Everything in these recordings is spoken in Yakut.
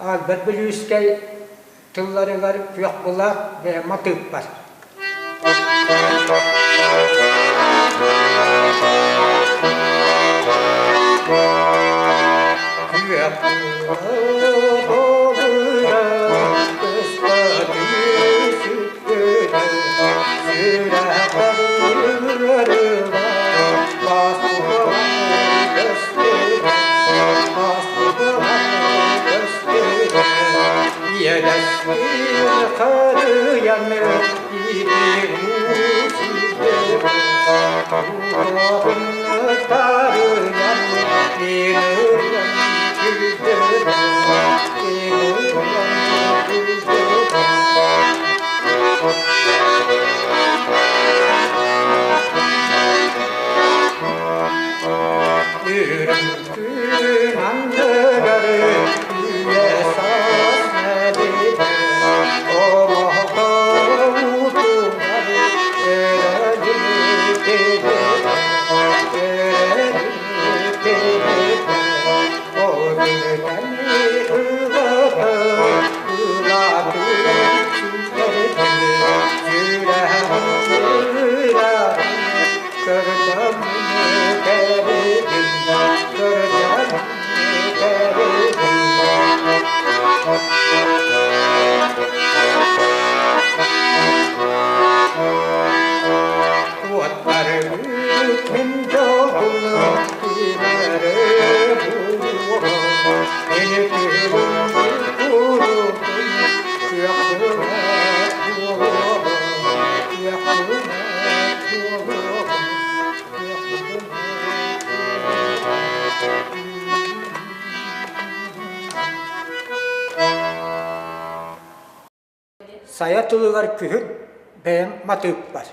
Альберт Бүлүүскэй тылларыгар күөх былаах бэйэм матыыппар. Күөх Үрүҥ анныгар үйэ-саас мэлитэ, Олохтоутугар өрөлүтүбүтэ, өрөлүтүбүтэ, Ол күнүтэн ылата, ылатын сүтэрдим, сүрэҕим ыраан, көрдөммүн кэригин, көрдөммүн кэригин. Уоттарыт мин дьолбун кимэри буолуо, Мин күлүм курутун күөх буолуо, күөх буолуо, күөх. Сайа тылыгар күһүн бэйэм матыыппар.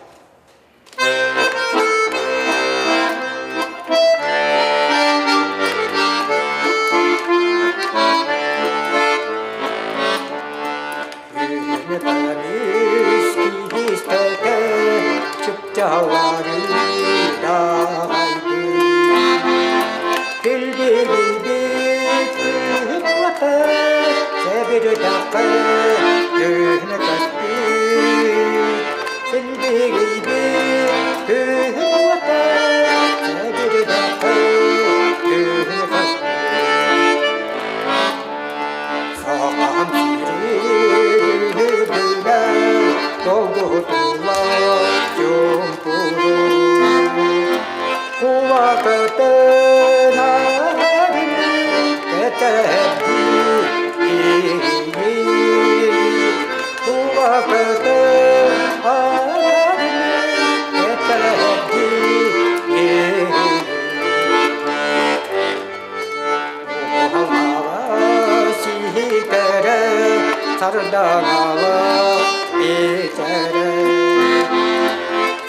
Сардаҥалаах биитэрэ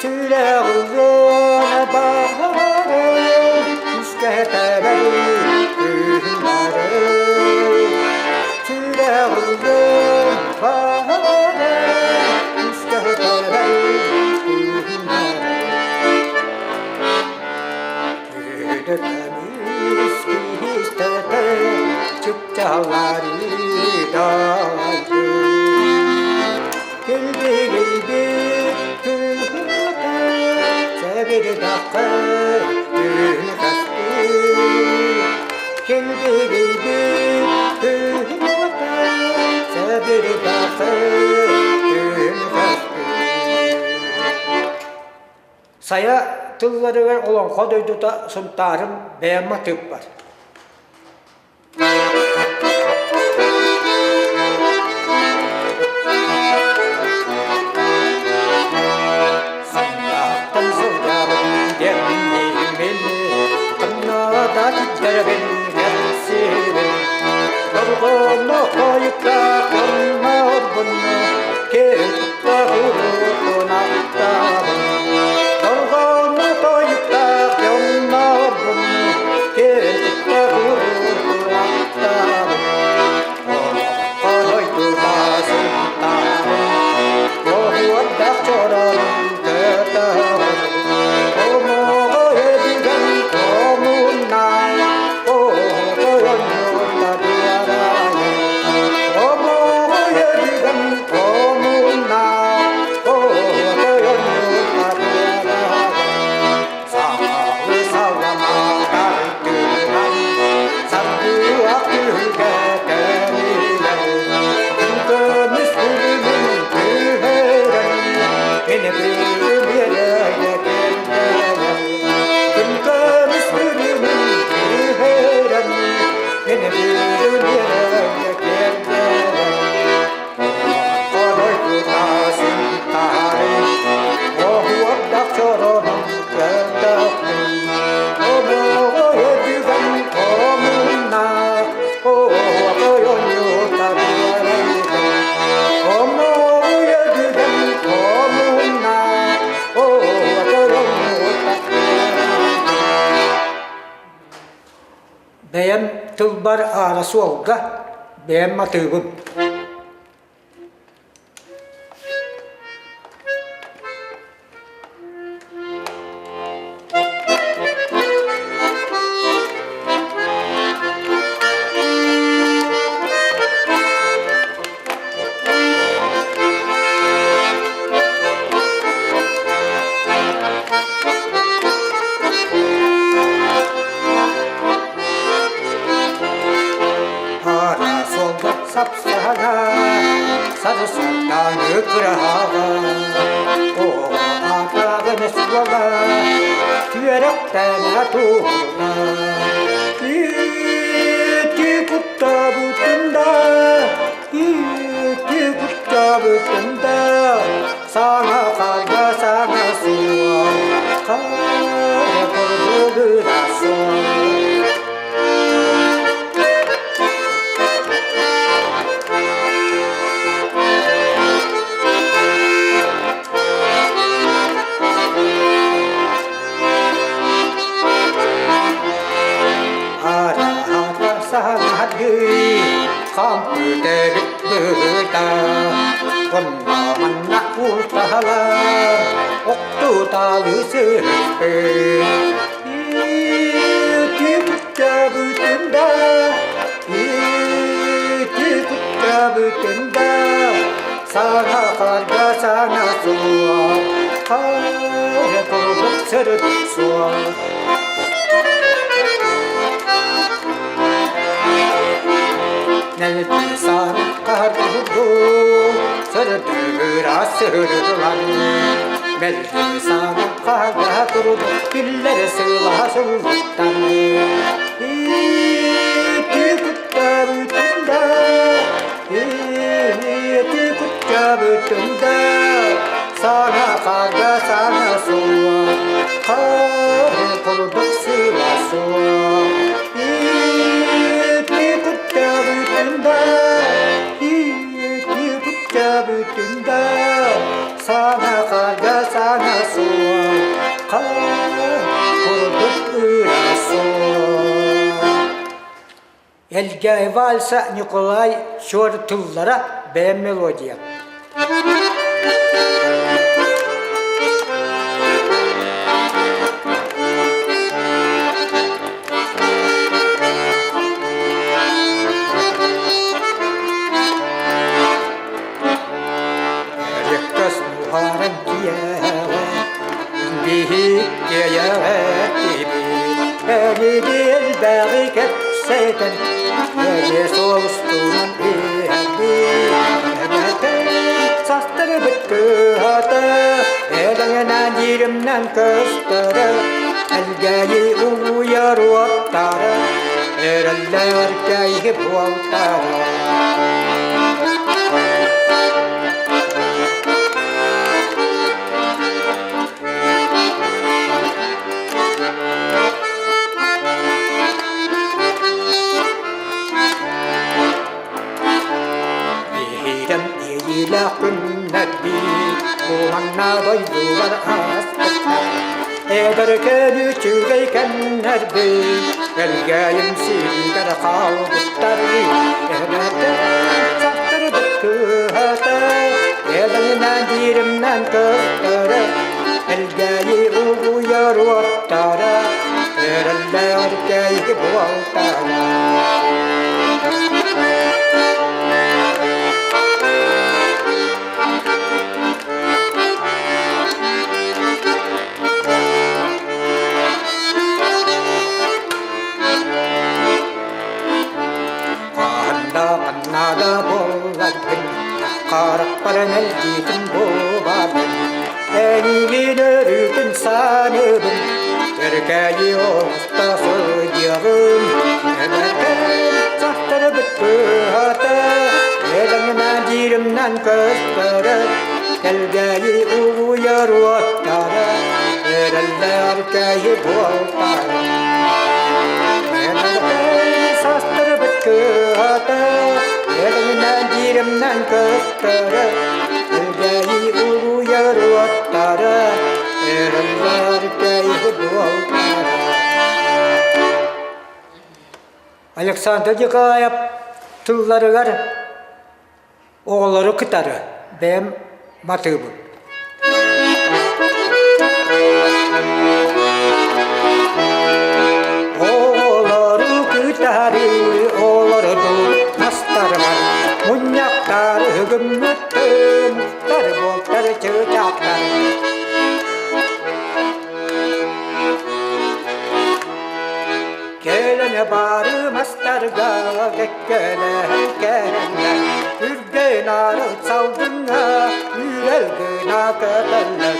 Сүрэҕин баҕаран үскэтэрэй күннэри Сүрэҕин баҕаран үскэтэрэй күннэри Күдэрэмис киистэтэ чыпчааллары дайды. Килбигийбит күһүтэ сэбирдэххэ түһүкэстии. Килбигийбит күһүтэ сэбирдэххэ түһүкэстии. Сайа тылларыгар олоҥхо дойдута Сунтаарым бэйэм матыыппар. Сунтаартан сылдьабын диэммин, ханна тиктэрэбин кэпсиибин. Дорҕооно хойукка хоннорбун, киэн тутта Дорҕооно тойуктаах дьоннорбун, киэн тутта уруттаахтаабын. Олоххо дойдуга сунтаабын, оһуордаах чороон көтөҕөн. Омоҕо өбүгэм хомунна, оҕотойон ньурта дуорайан. Бэйэм тылбар аара суолга бэйэм матыыбым. Аара суолга сапсаһана, сарсыардааны кыраһаҕа, оҕо аатааҕын суола, түөрэхтээнэ туһуна. Ити куттаабытын да, ити куттаабытын да, саҥа харга саҥа суол, хара курдугура суол. Араата саҥардыы хампыытабыт быһыыта онно-манна ууртаһалар охтутаалыы сыһыспыт Ити куттаабытын да, ити куттаабытын да, саҥа харга саҥа суох, хара курдук сырыт суох. Нэлти сан хаһар курдук, сырдыыра сырдылан, Мэлдьи саҥа хаһа курдук, биллэр сылаһа сыллыттан. Ити куттаабытын да, ити куттаабытын да, саҥа хаарга саҥа суох, хаар курдук сыла суох. Ити куттаабытын да, ити куттаабытын да, саҥа хаарга саҥа суох, хаар курдук ыра суох. Элгээйи вальса Николай Чуор тыллара бэйэм мелодия. Эриэккэс уһааран киэһэҕэ биһиккиэйэҕэ тибит эниги элбэҕи кэпсэтэн эдьиэ суолустунан иһэрбит эбэтэр састарыбыт кыһата элэҥэнэн иримнэн көстөрө элгээйи улуйар уоттара эрэллэр кэйги буолтара. Биһирэм иэйиилээх күннэрбит куһаҥна дойдубар ааспыттар. Эдэркээн үчүгэй кэмнэрбит Элгээйим сиригэр хаалбыттар. Эбэтэр сахтарбыт кыһата Элэҥинэн дииримнэн көстөрө Элгээйи угуйар уоттара Эрэллээх кэйги буолтара. Хаһанда ханна буолларбын, харахпар мэлдьитин буолабын, эйигин өрүүтүн саныыбын, Эркээйи оҥосто сылдьыаҕым, эбэтэр сахтарбыт кыһата, элэҥнээн дииримнэн көстөрө, Кэлгээйи улуйар уоттара, эрэллээх кэйи буолтара. Эбэтэр састарбыт кыһата, элэҥнээн дииримнэн көстөрө, Кэлгээйи улуйар уоттара, эрэллээх кэйи буолтара. Александр Николаев тылларыгар оҕолору кытары бэйэм матыыбын. Оҕолору кытары олордум мастарбар мунньахтар үгүммүттүм тар буолтар чыычаахтар Кэлэн бары мастарга кэккэлэһэн кэлэллэр, үргэн арыт салгыҥҥа үрэл гына көтөллөр.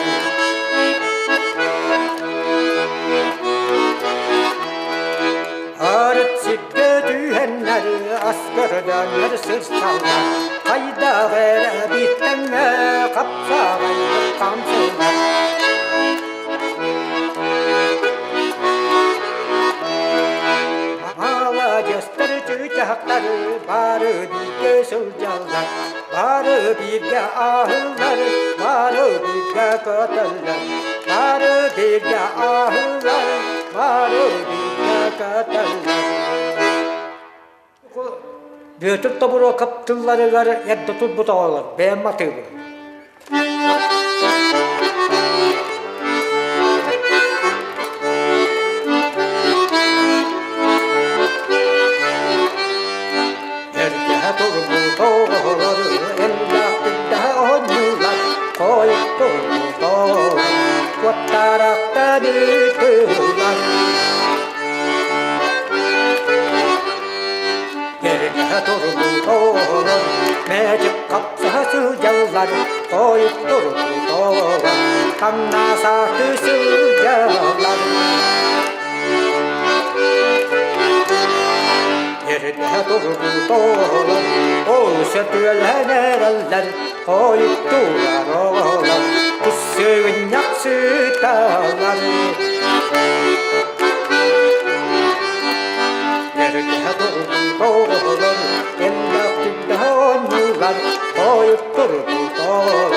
Арыт сиргэ түһэннэр, ас көрдөннөр сырсаллар, хайдах эрэ бииртэҥҥэ хапсаҕайдык хамсыыллар. Маладьыастар чыычаахтар бары бииргэ сылдьаллар, бары бииргэ ааһыллар, бары бииргэ көтөллөр, бары бииргэ ааһыллар, бары бииргэ көтөллөр. Бүөтүр Тобуруокап тылларыгар эрдэ турбут оҕолор бэйэм матыыбын. Эрдэһэ турбут оҕолор элбэхтик да оонньуулар, хойут турбут оҕолор куоттарахтан ыытыллар. Эрдэһэ турбут оҕолор мээчик хапсаһа сылдьаллар, хойут турбут оҕолор ханна сааты сылдьаллар. Эрдэһэ турбут оҕолор олус өтүөлээн эрэллэр, хойут турар оҕолор туссыгынньах сыталлар. Эрдэһэ турбут оҕолор элбэх түбэһэ оонньуулар, хойут турбут оҕолор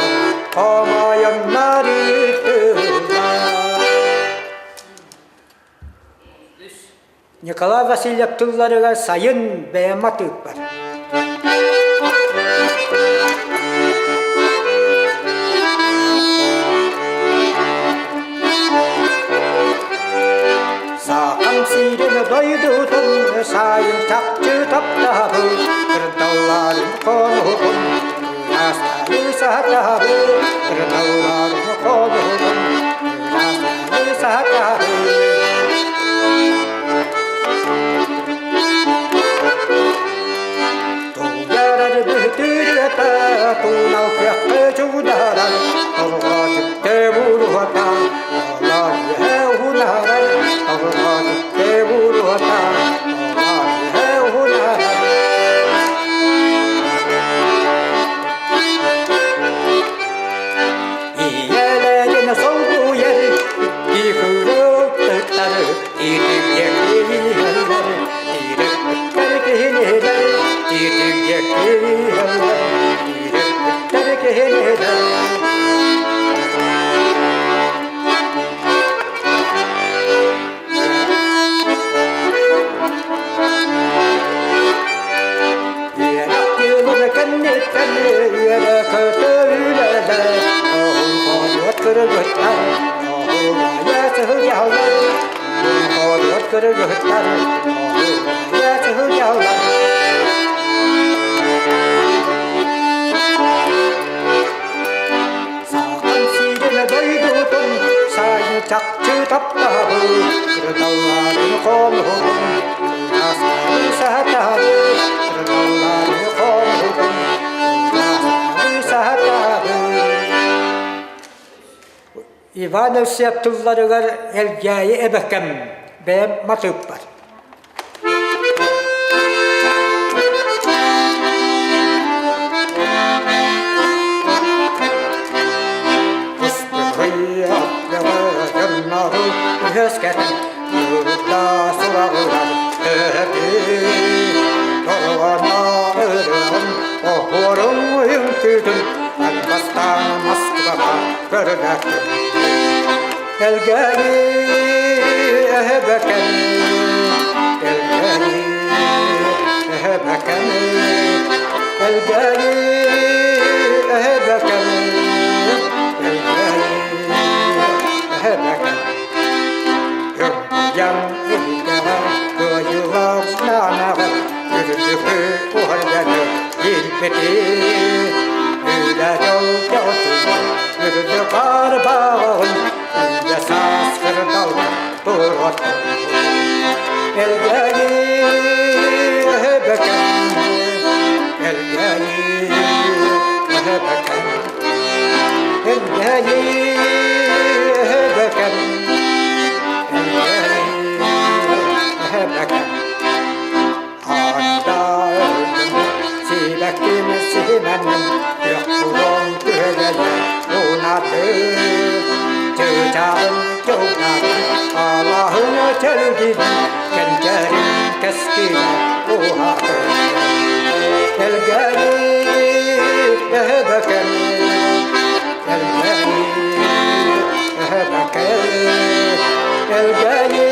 хомойоннор ыытыллар. Николай Васильев тылларыгар сайын бэйэм матыыппар. Сахан сирин дойдутун сайын чахчы таптаһабын, кырдалларын хонуһун, ыраастаны саһатаһабын, кырдалларын хонуһун, ыраастаны саһатаһабын. Тулларар бүһүтүрүөтэ, туунал кыахха чугударар, торҕо түптэ буруһата, олор үһэ уһунарар, торҕо түптэ буруһата, олор үһэ уһунарар. Ийэлэрин солбуйар икки кыргыттар Тиитигиэккиһэллэр, тиирикпиттэр киһилиһилэр, тиитигиэккиһэллэр, тиирикпиттэр киһилиһилэр. Үөрэх дьылын кэнниттэн үөрэ көтө үлэлэр, оһуохойуот кыргыттар, оһуохайа сыһыйаллар, оһуохойуот кыргыттар, оһуохайа сыһыйаллар. Сахан сирин дойдутун сайын чахчы таптаһабын, кырдалларын хонуһун, кырдастары саһатаһабын, кырдалларын хонуһун, кырдастары саһатаһабын. Иван Евсеев тылларыгар Элгээйи эбэкэм бэйэм матыыппар. Үөскэтэн ыырда сураҕырар төһөтүй Торҕоно ырыам оһуорум үҥкүүтүн Бастаан Москваҕа көрүнэттим Элгээйи эһэбэкэн Элгээйи. Эһэбэкэм, Элгээйи, эһэбэкэм, Элгээйи, эһэбэкэм. Үрдүгэн илгэҕэ кыайыылаах саанаҕа үрдүкү уһайдары киирбити. Үлэ дьол дьоҕутугар үрдүк арбаҕын үлэ саас кырдалга туруортун. Элгээйи эһэбэкэм, Элгээйи эһэбэкэм, Элгээйи эһэбэкэм, Элгээйи эһэбэкэм. Анда өлдүм, сибэкким симэнним, күөх кулон күһэгэйэ унатым. Чыычааҕым чуҥнаатын, алаһын чэлгин, кэнчээрим кэскилэ уһаатын. Элгээйи эһэбэкэм, Элгээйи эһэбэкэм, Элгээйи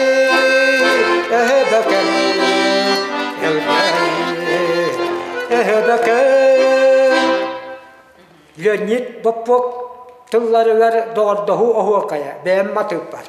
эһэбэкэм, Элгээйи эһэбэкэм. Леонид Попов тылларыгар доҕордоһуу оһуокайа бэйэм матыыппар.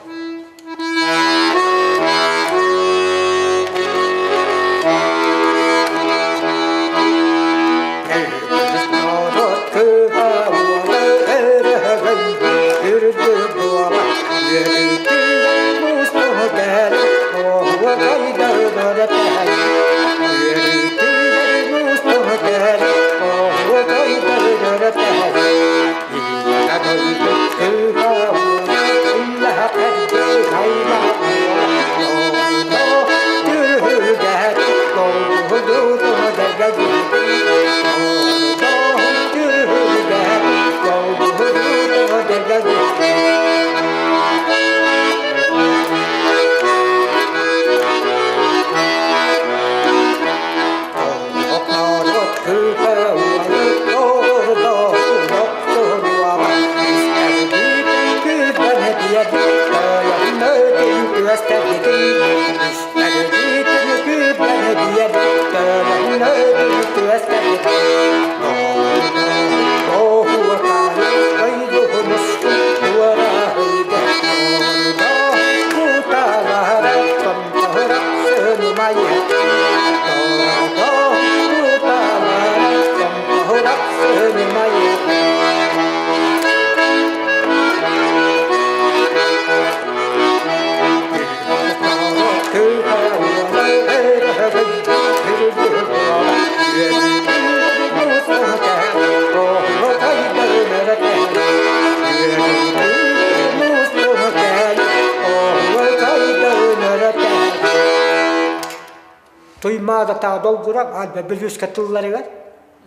Туймаада долгурам Альба Бүлүүскэ тылларыгар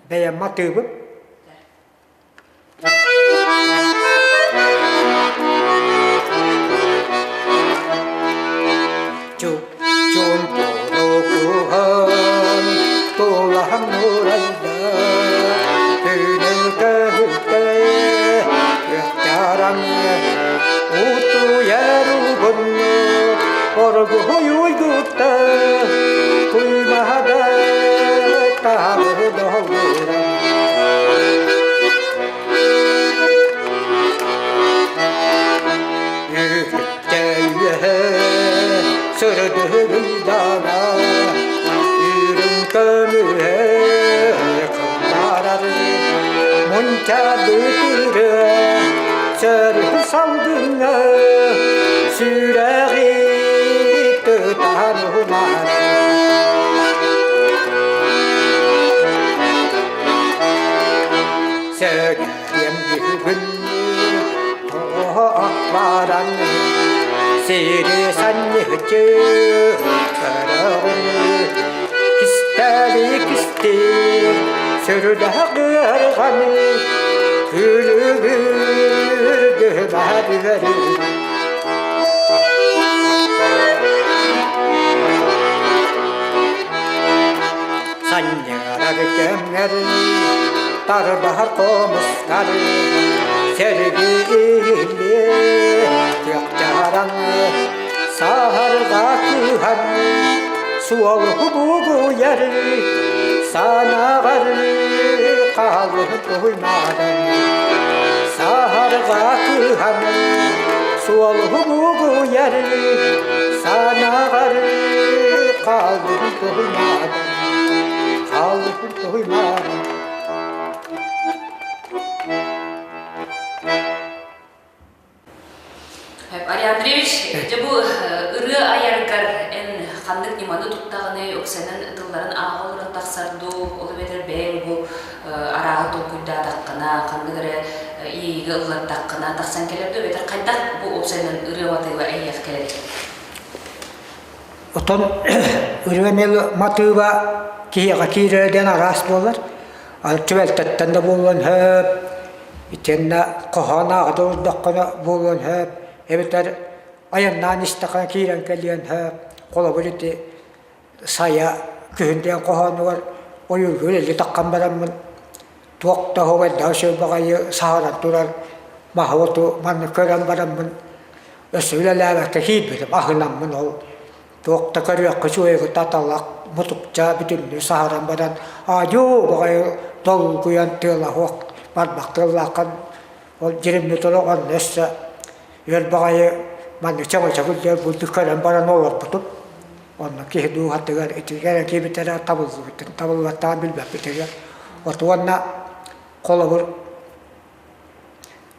бэйэм матыыбым. Чуумпуну тулаһан нурайда, түүнүн көһүтэ күөхтаран утуйар угунну оргуһуй уйгутта туймаһада таһабы долгуран. Сырдыгыйдана үрүҥ көмүһэ кылларар мунча-бытыры сөрү салгыҥҥа сүрэҕи тытан умар. Сэгиэм бүгүн баран сири санньыһыччы көрөҕүн кистэли кистиир сүрдээх ыарҕан күлүгүр дүһүбэһэр Санньыарар кэмҥэр тарбаһар хомустар сэргии иһиллиэ күөхчааран саһарҕа кыыһан суолу бугуйар. Санаҕар хаалбыт уһуймаатан, Саһарҕа кыһан суолу бугуйар, Санаҕар хаалбыт уһуймаатан, хаалбыт уһуймаатан. Ариан Андреевич, дьэ бу ырыа айаргар эн ханнык ньыманы туттаҕыный, ыксанан тылларын ааҕа олорон тахсар дуу, ол эбэтэр бэйэҥ бу арааһы толкуйдаатаххына, ханнык эрэ иэйиигэ ыллардаххына тахсан кэлэр дуу, эбэтэр хайдах бу уопсайынан ырыа матыыба эйиэхэ кэлэрий? Оттон ырыа матыыба киһиэхэ киирэрэ диэн араас буолар. Түбэлтэттэн да буолуон сөп, итиэннэ хоһоон ааҕа да олордоххуна буолуон сөп, эбэтэр айаннаан истэххинэ киирэн кэлиэн сөп. Холобур ити Сайа күһүн диэн хоһоонугар ойуурга үлэлии таххан бараммын туох да оһуобайдаах үчүгэй баҕайы саһаран турар маһы-оту манна көрөн бараммын өссө үлэлээбэккэ киирбитим аһынаммын ол туох да көрүөххэ үчүгэйгэ таталах мутукча бүтүннүү саһаран баран аадьуу баҕайы долгуйан тыала суох барбах тыаллааххын ол дьириммит олох онно өссө үөр баҕайы манна чөҥөчө күллэр булду көрөн баран олорбутум. Онно киһи дууһатыгар итигэр киирбитэрэ табыллыбытын табыллыбаттаҕын билбэппитигэр. Вот уонна холобур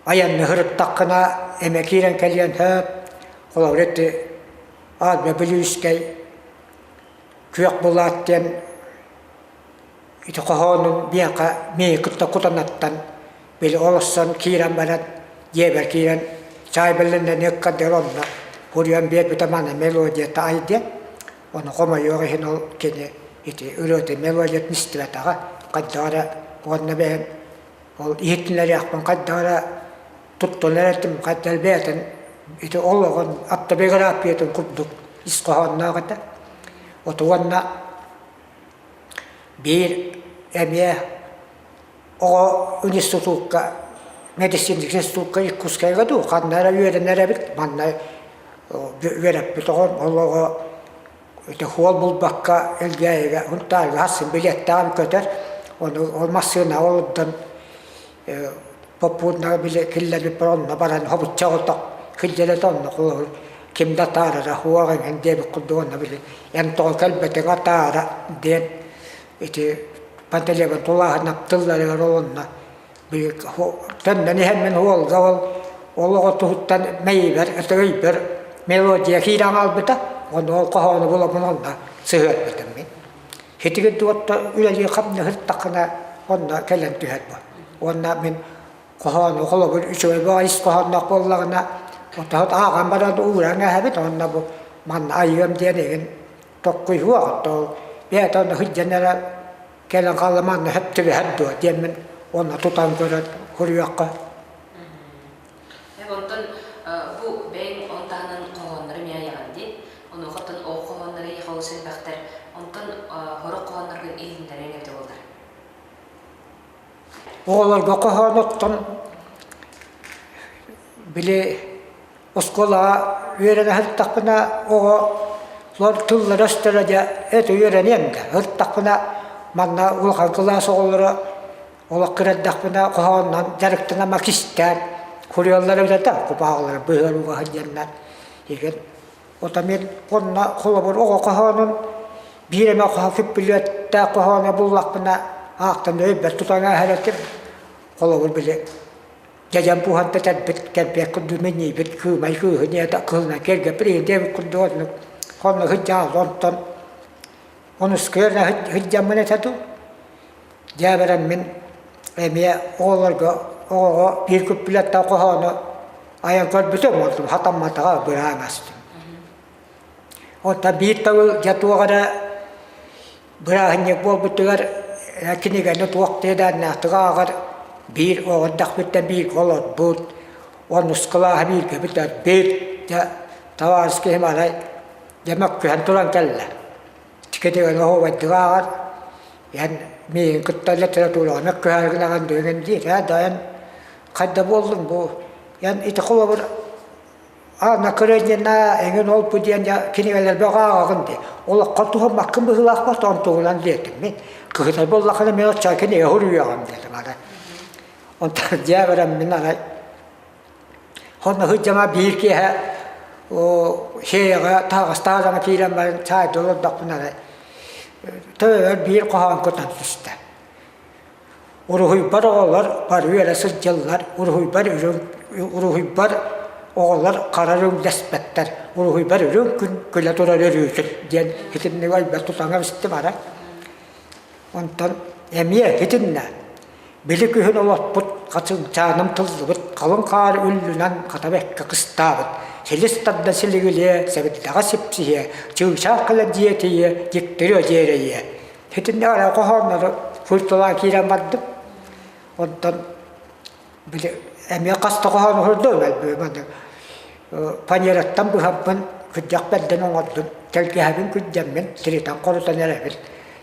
айанны сырыттаххына эмэ киирэн кэлиэн сөп. Холобур ити Армия Бүлүүскэй Күөх былаат диэн ити хоһоонун биэхэ миигин кытта кутанаттан били олорсон киирэн баран дьиэбэр киирэн чаай бэлэмнэниэ ыккардыгар онно суруйан биэрбитэ маны мелодията ай диэн ону хомойуох иһин ол кини ити ырыатын мелодиятын истибэтэҕэ хайдах эрэ уонна бэйэм ол иһитиннэриэхпин хайдах эрэ туттан эрэртим хайдах бэйэтин ити олоҕун автобиографиятын курдук ис хоһоонноох этэ вот уонна биир эмиэ оҕо институкка медицинскэй институкка Иркутскайга дуу ханна эрэ үөрэнэр эбит манна үөрэппит оҕом ол оҕо ити суол булбакка Элгээйигэ Һунтаарга хассын билиэттээн көтөр ону ол массыынаҕа олордон попутно били киллэрбиппэр онно баран хобучча оҕотох киллэрэтэ онно холобур ким да атаарара суох эҥин диэбит курдук онно били эн тоҕо кэлбэтиҥ атаара диэн ити Пантелеймон тулааһынап тылларыгар олонно төннөн иһэммин уолга ол ол оҕо туһуттан мэйиибэр өйбөр мелодия киирэн хаалбыта ону ол хоһоону буламмын онно сыһыарбытым мин Итигин туотта үлэлии хамнаһыттаххына онно кэлэн түһэр бу. Уонна мин хоһоону холобур үчүгэй баҕайы ис хоһоонноох буоллаҕына отоһут ааҕан баран ууран ээһэбит уонна бу манна айыам диэн игин токкуйуох ол бэйэтэ онно сылдьан эрэ кэлэн хаалла манна сөп түбэһэр дуо диэммин уонна тутан көрөн суруйуохха. Онтон бу бэйэҥ он таһынан хоһооннору эмиэ айаҕын дии. Онуоха оттон ол хоһооннору эйиэхэ олус элбэхтэр. Онтон сорох хоһоонноргун иһитиннэриэҥ эбитэ буоллар. Оҕолорго хоһоон оттон били оскуолаҕа үөрэнэ сырыттахпына оҕо тыллара-өстөрө дьэ это үөрэниэм да сырыттахпына манна улахан кылаас оҕолоро Олох кыра эрдэхпинэ хоһоонунан дьарыктанан макистээн суруйаллар эбит этэ, купааҕылары быһыар уга сылдьаннар. Егер ото мин онно холобур оҕо хоһоонун биир эмэ хоһо күппүлүөттээх хоһооно буллахпына аахтан өйбөр тутан ааһар этим. Холобур били дьэдьэн буһан тэтэрбит кэлбиэк курдук минньийбит кыымай кыыһын ийэтэ кыһылынан киэргэппит иһин диэбит курдук оннук онно сылдьаал онтон онускуйар сылдьаммын этэ дуу Дьээбэрэн мин эмиэ оҕолорго оҕоҕо биир күппүлэттэн хоһоону айан көрбүтүм, онтум хатамматаҕа быраан астым. Оттон биир төгүл дьэ туох эрэ бырааһынньык буолбутугар кинигэни туох диэдээннээхтик ааҕар биир оҕо эрдэхпиттэн бииргэ олорбут, онус кылааһы бииргэ бүтэрбит, дьэ табаарыс киһим арай дьэ мөккүһэн туран кэллэ. Тикэтигэр оһуобайдык ааҕар, эн миигин кытта литератураҕа мөккүһээри гынаҕын диэн диир ээ да эн хайда буоллуҥ бу эн ити холобур Анна Каренина эҥин ол бу диэн кинигэлэрбэ ааҕаҕын дии олоххо туһаммаккын быһыылаах онтугунан диэтим мин. Кыһытай буоллахына мен оччо кинигэ суруйуоҕум диэтим арай. Онтон дьээ баран мин арай Онно сылдьама биир киэһэ сиэйэҕэ таһаҕастаах дьоҥҥо киирэн баран чаайда олордохпуна эрэ төбөбөр биир хоһоон кутан түстэ. Уруһуйбар оҕолор бары үөрэ сылдьаллар, уруһуйбар үрүҥ уруһуйбар оҕолор хара үрүҥ дэспэттэр, уруһуйбар үрүҥ күн күлэ турар өрүүтүн диэн итинник ойбор тутаҥа истим арай. Онтон эмиэ итиннэ Били күһүн олохпут хачыҥчааным тыллыбыт, халыҥ хаар үллүнэн хата бэккэ кыстаабыт, силис тарда силигилиэ, сэбирдэҕэ сипсиһиэ, чыычаах кэлэ дьиэтийиэ, дьиктириэ дьиэрэйиэ. Итиннэ эрэ хоһооннору фульталаан киирэн бардым. Онтон били эмиэ хас да хоһоон уһурдум элбии фанераттан быһаппын күрдьэх бэрдэн оҥордум тэлгэһэбин күрдьэммин тиритэн-хорутан эрэбин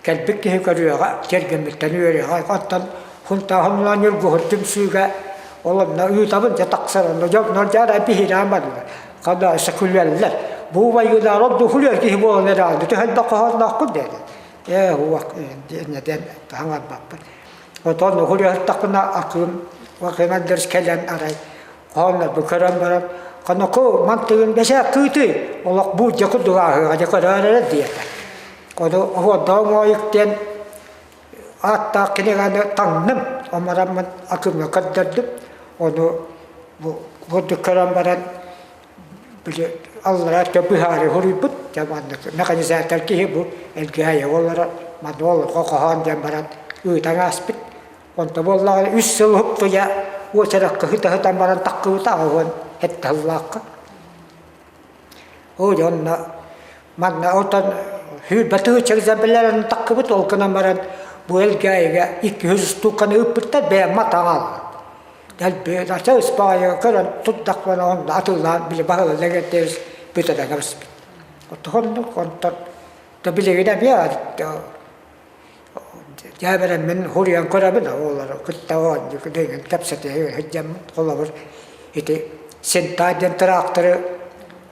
кэлбит киһи көрүөҕэ тиэргэммиттэн үөрүөҕэ оттон хунтааһыннаан ньургуһун түмсүүгэ ол онно ыытабын дьэ тахсар онно дьоннор дьэ биһирээн барылар ханна өссө күлэллэр бу убайгынаан ол күлүөр киһи буолан эрэ төһөн да хоһооннооххун диэн ээ уох диэн хаҥарбаппын Отон уһуруһуттахпына акыым акыым кэлэн арай хоһооннорбун көрөн баран ханоку мантыгын бэсэ кыытый олох бу дьэ курдук ааһыаҕа дьэ көрөөр эрэ диэтэ. Ону оһуордоо оҥоойук диэн ааттаах кинигэни таҥным омороммун акыымҥа көрдөрдүм. Ону бу курдук көрөн баран били аллараа өттө быһаары суруйбут дьэ маннык механизатор киһи бу Элгээйи олорор манна олорго хоһоон диэн баран ыытан ааспыт онто буоллаҕына үс сыл уһуктуйа уочаракка сыта-сытан баран таххыбыта 87 сыллаахха оо дьэ онно манна отон сүүрбэ тыһыынча таххыбыт ол гынан баран бу Элгээйигэ 200 устууканы ыыппыттар бэйэм матаҕал Дэлби ача ыспаайы көрөн турдахпына онно атыылаан били баһылы лэгэрдээбис бүтэрэн кэбиспит. Оттон онтон да билигин эмиэ дьээбэрэммин хуруйан көрөбүн оҕолору кытта оонньуу дэгин кэпсэтэ сылдьаммын холобур ити Сентаа диэн тыраахтары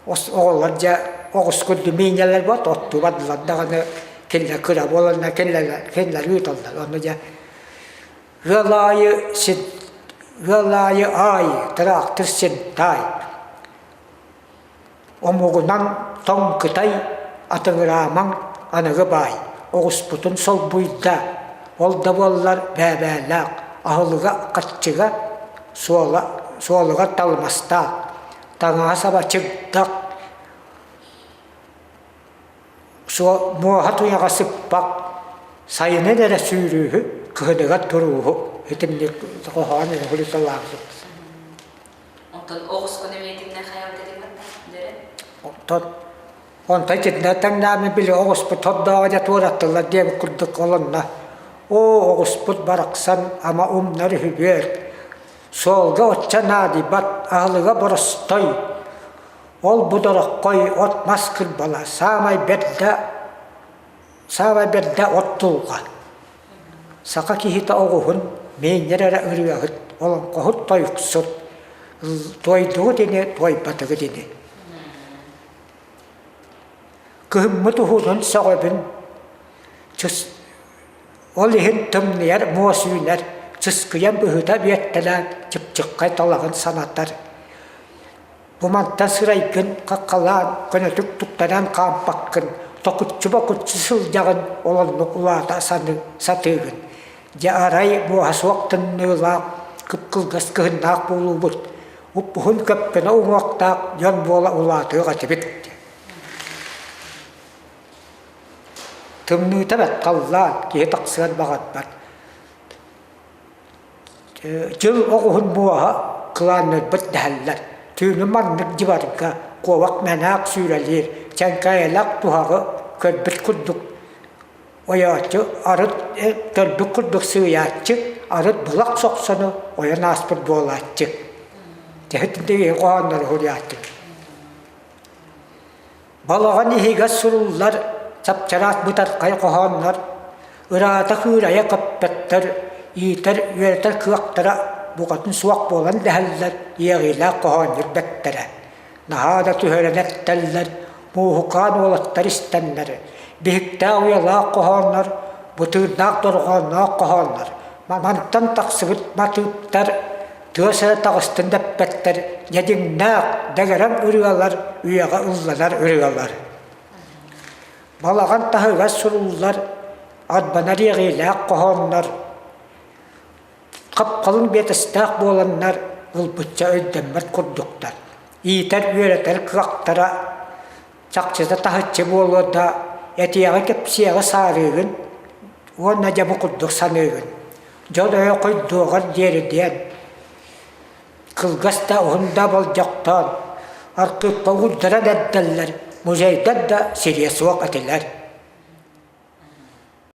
оҕолор дьэ оҕус курдук миинньэлэр буолт оттуу бардылар даҕаны кинилэр кыра буоланнар кинилэр кинилэр ыыталлар онно дьэ Ыал аайы син ыал аайы аайы тыраахтыр син таай Омугунан тоҥ кытай атыҥыраамаҥ аныгы баай оҕуспутун солбуйда ол да буоллар бээбээлээх аһылыга хаччыга суола суолугар талымастаах таҥаһа саба чыгдах Муоһа туйаҕа сыппах, сайынын эрэ сүүрүүһү, кыһыныгар турууһу итинник хоһоон уһулуталаабыт. Онтон оҕускун эмиэ итиннэ хайаабыт этиҥ дэрэ? Онтон онтон итиннэ тэҥнээмин били оҕуспут тордооҕо дьэ туораттылар диэбит курдук олонно. Оо, оҕуспут барахсан ама умнар үһүбүөр. Суолга оччо наадыйбат, аһылыга боростой. Ол бу дороххой от-мас кырбала саамай бэрдэ саамай бэрдэ от дулҕа. Саха киһитэ оҕуһун миинньэр эрэ ырыаһыт, олоҥхоһут тойуксут, туойдугут ини, туойбатыгыт ини. Кыһыммыт уһунун сөҕөбүн, ол иһин тымныйар муос үүнэр, сыскыйан быһыта биэртэлээн чыпчыккай талаҕын санатар. Бу мантан сырайгын хаххалаан, көнөтүк туттаран хаампаккын, токуччу-бокуччу сылдьаҕын, ол оннук улаата сатыыгын. Дьэ арай муоһа суох тымныылаах, кып-кылгас кыһыннаах буолуубут, уп-уһун көппөнө уҥуохтаах дьон буола улаатыах этибит. Тымныыта бэрт халлаан, киһи тахсыан баҕарбат. Дьыл оҕуһун муоһа кылааннырбыт дэһэллэр. Түүнү маннык дьыбарга куобах мэнээк сүүрэлиир, чэҥкээйэлээх туһаҕы көрбүт курдук ойооччу, арыт көрбүт курдук сыыйааччы, арыт былах сохсону ойон ааспыт буолааччы. Дьэ, хоһооннору суруйааччы. Балаҕан иһигэр суруллар чап-чараас бытархай хоһооннор ыраата кыырайа көппөттөр, иитэр, үөрэтэр кыахтара букатын суох буолан дэһэллэр иэҕиилээх хоһоонньут бэртэрэ. Наһаа да түһэрэн эттэллэр, муоһукаан уолаттар истэннэр, биһиктээх уйалаах хоһооннор Бутуурдаах дорҕоонноох хоһооннор, мантан тахсыбыт матыыптар тыа сирэ таҕыстын дэппэттэр, дьэдьиҥнээх, дэгэрэҥ ырыалар үйэҕэ ылланар ырыалар. Балаҕан таһыгар суруллар арбанар иэҕиилээх хоһооннор хап-халыҥ биэтэстээх буоланнар ылбычча өйдөммөт курдуктар. Иитэр-үөрэтэр кыахтара чахчыта таһыччы буолуо да, этиэҕи-кэпсиэҕи саарыыгын уонна дьэ бу курдук саныыгын. Дьон өйө хойдуоҕар диэри диэн кылгас да уһун да болдьохтоон архыыпка уурдаран эрдэллэр, музейдар да сириэ суох этилэр.